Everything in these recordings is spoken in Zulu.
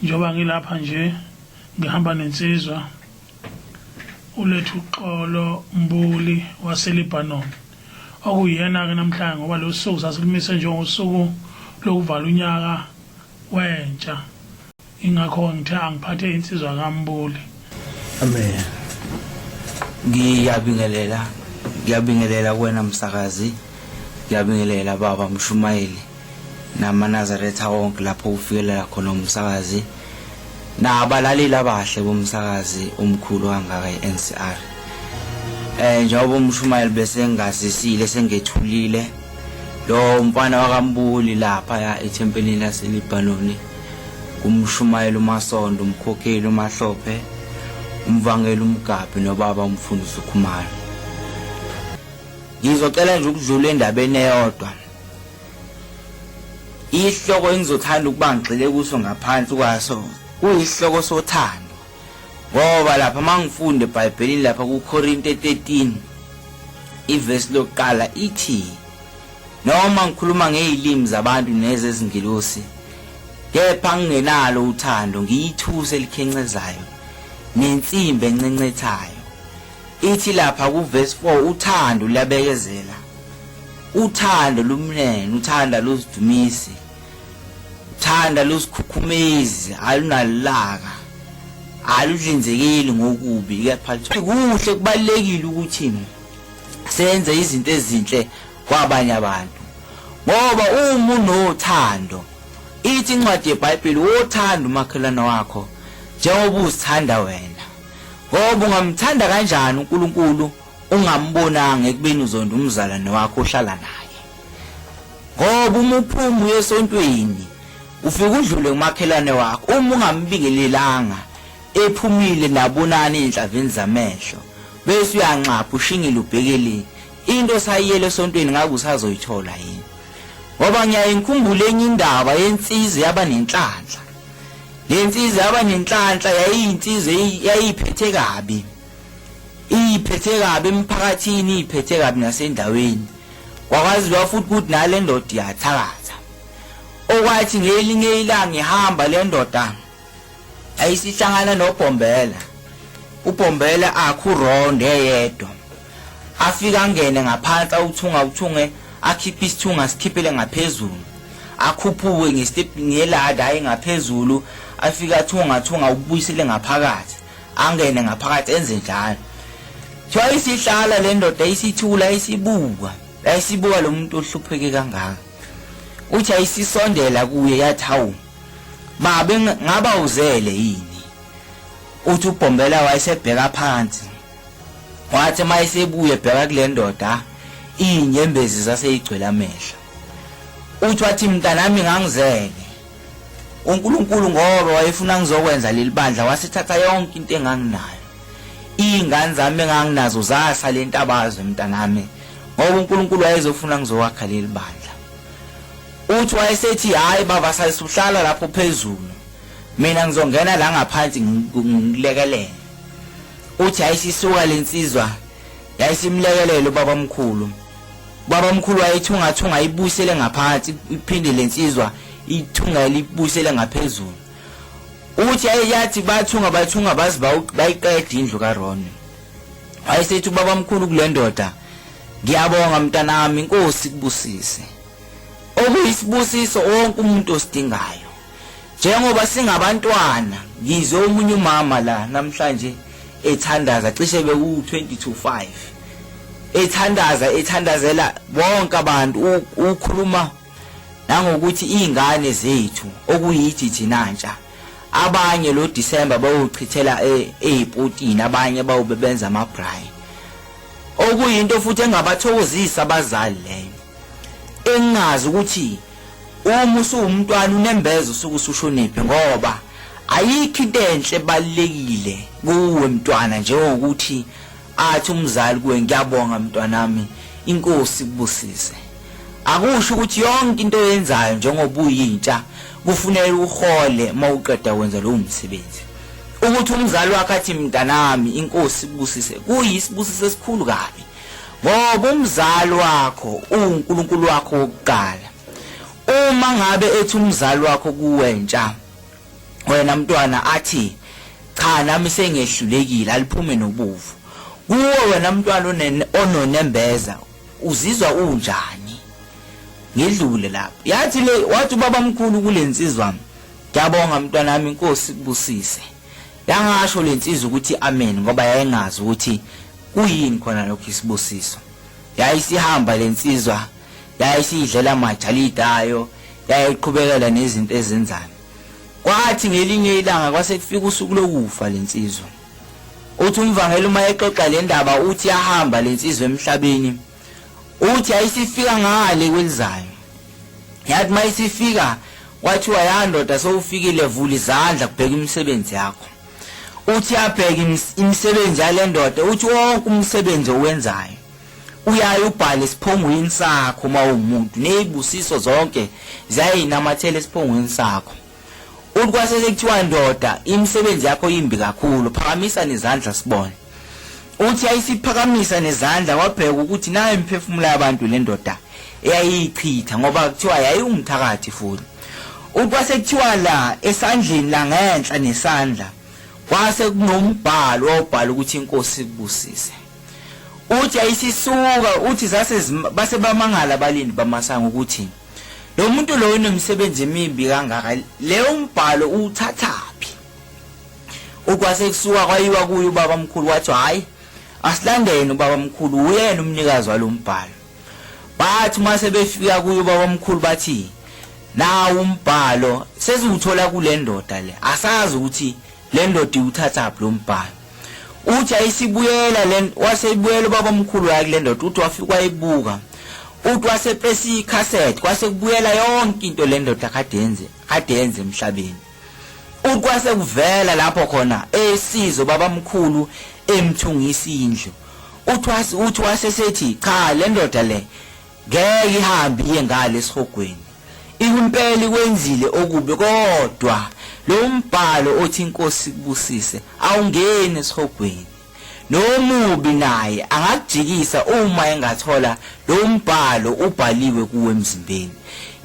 Njengoba ngilapha nje ngihamba nensizwa uLethuxolo Mbuli waseLebanon okuyena-ke namhlanje ngoba lolu suku sasilumise njengosuku lokuvala unyaka wentsha ingakho ngithe angiphathe insizwa kaMbuli. Amen. Ngiyabingelela, ngiyabingelela kuwena msakazi, ngiyabingelela baba mshumayeli namaNazaretha wonke lapho ufikelela khona umsakazi nabalaleli abahle bomsakazi omkhulu kangaka i-NCR. Eh njengoba umshumayeli bese ngazisile sengethulile lo mfana wakaMbuli lapha ya ethempelini laseLibanoni kumshumayeli uMasondo umkhokheli uMahlophe umvangeli uMgabhi nobaba umfundisi uKhumalo. Ngizocela nje ukudlula endabeni eyodwa. Isihloko engizothanda ukuba ngigxile kuso ngaphansi kwaso kuyisihloko sothando. Ngoba lapha mangifunda eBhayibhelini lapha kuKorinte 13 ivesi lokuqala ithi noma ngikhuluma ngezilimi zabantu nezezingilosi kepha ngingenalo uthando ngiyithusi elikhencezayo nensimbi encencethayo. Ithi lapha kuvesi 4 uthando luyabekezela, uthando lumnene, uthando aluzidumisi, uthando aluzikhukhumezi, alunalulaka, aludlinzekeli ngokubi kepha kuhle. Kubalulekile ukuthi senze izinto ezinhle kwabanye abantu ngoba uma unothando ithi incwadi yeBhayibheli wothanda umakhelwane wakho njengoba uzithanda wena. Ngoba ungamthanda kanjani uNkulunkulu ungambonanga ekubeni uzonda umzalwane wakho ohlala naye? Ngoba uma uphuma uye esontweni ufike udlule kumakhelwane wakho, uma ungambingelelanga ephumile nabonani ezinhlavini zamehlo, bese uyanxapha ushingile ubheke le into osayiyele esontweni ngabe usazoyithola yini? Ngoba ngiyaye ngikhumbule enye indaba yensizwa yaba nenhlanhla. Le nsizwa yaba nenhlanhla, yayiyinsizwa yayiphethe kabi. Iyiphethe kabi emphakathini, iyiphethe kabi nasendaweni. Kwakwaziwa futhi ukuthi nale ndoda iyathakatha. Okwathi ngelinye ilanga ihamba le ndoda ayisihlangana noBhombela. UBhombela akhe uronde eyedwa. Afike angene ngaphansi awuthunga uthunge akhiphe isithunga asikhiphele ngaphezulu. Akhuphuke ngestep ngelada aye ngaphezulu afike athunga athunga ubuyisele ngaphakathi angene ngaphakathi enze njalo. Kuthiwa isihlala le ndoda isithula isibuka yayisibuka lo muntu ohlupheke kangaka. Uthi ayisisondela kuye yathi hawu babe ngaba uzele yini? Uthi uBhombela wayesebheka phansi. Wathi uma esebuye ebheka kule ndoda iy'nyembezi zaseyigcwele amehlo. Uthi wathi mntanami ngangizele. UNkulunkulu ngoba wayefuna ngizokwenza leli bandla wasethatha yonke into enganginayo. Iy'ngane zami enganginazo zasala entabazwe mntanami ngoba uNkulunkulu wayezofuna ngizowakha leli bandla. Uthi wayesethi hhayi baba salisuhlala lapho phezulu mina ngizongena la ngaphansi ngikulekelele. Uthi yayisisuka lensizwa yayisimlekelele ubabamkhulu. Ubabamkhulu wayethungathunga ibuyisele ngaphansi iphinde lensizwa ithungele ibuyisele ngaphezulu. Uthi yathi bathunga bathunga baze bayiqeda indlu kaRon. Wayesethi ubabamkhulu kule ndoda ngiyabonga mntanami inkosi ikubusise. Okuyisibusiso wonke umuntu osidingayo. Njengoba singabantwana ngizwe omunye umama la namhlanje ethandaza cishe beku 20 to 5 ethandaza ethandazela bonke abantu ukhuluma nangokuthi izingane zethu okuyithi thina ntsha abanye lo December bawuchithela ezipotini abanye bawube benza ama braai okuyinto futhi engabathokozisa abazali leyo engazi ukuthi Uma usuwumntwana unembeza usuke usushonephi ngoba ayikho into enhle ebalulekile kuwe mntwana njengokuthi athi umzali kuwe ngiyabonga mntwanami inkosi ikubusise. Akusho ukuthi yonke into oyenzayo njengoba uyintsha kufuneka uhole uma uqeda kwenza lowo msebenzi. Ukuthi umzali wakho athi mntanami inkosi ikubusise kuyisibusiso esikhulu kabi ngoba umzali wakho uwuNkulunkulu wakho wokuqala. Uma ngabe ethi umzali wakho kuwe ntsha Wena mntwana athi cha nami sengehlulekile aliphume nobovu. Kuwe wena mntwana ononembeza uzizwa unjani? Ngidlule lapho. Yathi le wathi ubaba mkhulu kulensizwa ngiyabonga mntwana wami inkosi kubusise. Yangasho lensizwa ukuthi amen ngoba yayingazi ukuthi kuyini khona lokho isibusiso. Yayisihamba lensizwa yayisiyidlela amajalidi ayo yayiqhubekela nezinto ezenzayo. Kwathi ngelinye ilanga kwase kufika usuku lokufa lensizwa. Uthi umvangeli uma exoxa le ndaba uthi yahamba lensizwa emhlabeni. Uthi ayisifika ngale kwelizayo. Yathi mayisifika kwathiwa ya ndoda sowufikile vula izandla kubheka imisebenzi yakho. Uthi yabheka imisebenzi yale ndoda uthi wonke umsebenzi owenzayo uyaye ubhale esiphongweni sakho uma uwumuntu nezibusiso zonke ziyayinamathela esiphongweni sakho. Uthi kwase sekuthiwa ndoda imisebenzi yakho imbi kakhulu phakamisa nezandla sibone. Uthi yayisiphakamisa nezandla wabheka ukuthi nayo imiphefumulo yabantu le ndoda eyayiyichitha ngoba kuthiwa yayiwumthakathi futhi. Uthi kwase kuthiwa la esandleni la ngenhla nesandla kwase kunombhalo owawubhala ukuthi inkosi ikubusise. Uthi yayisisuka uthi zase base bamangala abalindi bamasango ukuthi lo muntu lo unomsebenzi emibi kangaka leyo umbhalo uwuthathaphi ukwase kusuka kwayiwa kuye ubaba mkhulu wathi hayi asilandeni ubaba mkhulu uyena umnikazi walombhalo bathi uma sebefika kuye ubaba mkhulu bathi nawu umbhalo sesiwuthola kule ndoda le asazi ukuthi le ndoda iwuthathaphi lo mbhalo uthi ayisibuyela le wasebuyela ubaba omkhulu wakhe le ndoda uthi wafika wayibuka uthi wasepressa icassette kwase kubuyela yonke into le ndoda kade yenze kade yenze emhlabeni uthi kwase kuvela lapho khona esizo babamkhulu emthungisa indlu uthi wase uthi wasesethi cha le ndoda le Ngeke ihambe iye ngale esihogweni. Impela ikwenzile okubi kodwa lo mbhalo othi inkosi ikubusise awungeni esihogweni. Nomubi naye angakujikisa uma engathola lo mbhalo ubhaliwe kuwe emzimbeni.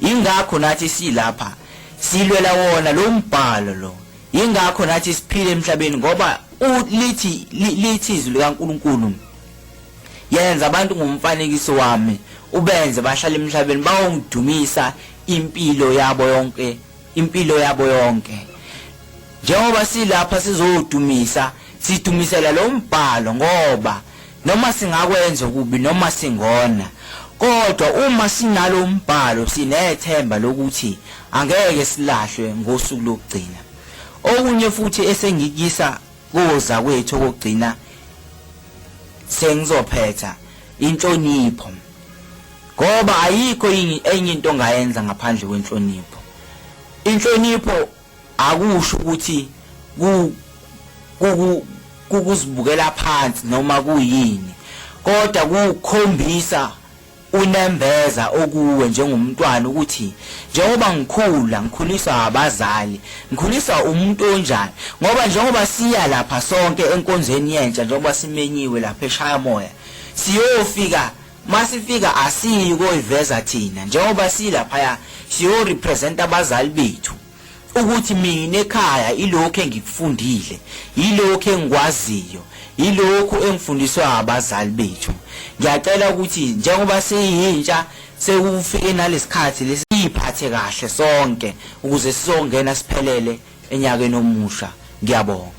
Ingakho nathi silapha silwela wona lo mbhalo lo. Yingakho nathi siphila emhlabeni ngoba lithi lithi izwi likaNkulunkulu Yenza abantu ngomfanekiso wami, ubenze bahlale emhlabeni bayongidumisa impilo yabo yonke, impilo yabo yonke. Njengoba silapha sizodumisa, sidumisela lo mbhalo ngoba noma singakwenza okubi noma singona, kodwa uma sinalo mbhalo sinethemba lokuthi angeke silahlwe ngosuku lokugcina. Okunye futhi esengikuyisa kozakwethu okugcina sengizophetha inhlonipho ngoba ayikho enye into ongayenza ngaphandle kwenhlonipho inhlonipho akusho ukuthi ku kukuzibukela phansi noma kuyini kodwa kukhombisa unembeza okuwe njengomntwana ukuthi njengoba ngikhula ngikhuliswa abazali ngikhuliswa umuntu onjani ngoba njengoba siya lapha sonke enkonzweni yentsha njengoba simenyiwe lapha eshaya moya siyofika masifika asiyi koyiveza thina njengoba silaphaya siyo represent abazali bethu ukuthi mina ekhaya ilokhu engikufundile yilokhu engikwaziyo yilokhu engifundiswa abazali bethu ngiyacela ukuthi njengoba siyintsha sekufike nalesikhathi lesiphathe kahle sonke ukuze sizongena siphelele enyakeni omusha ngiyabonga.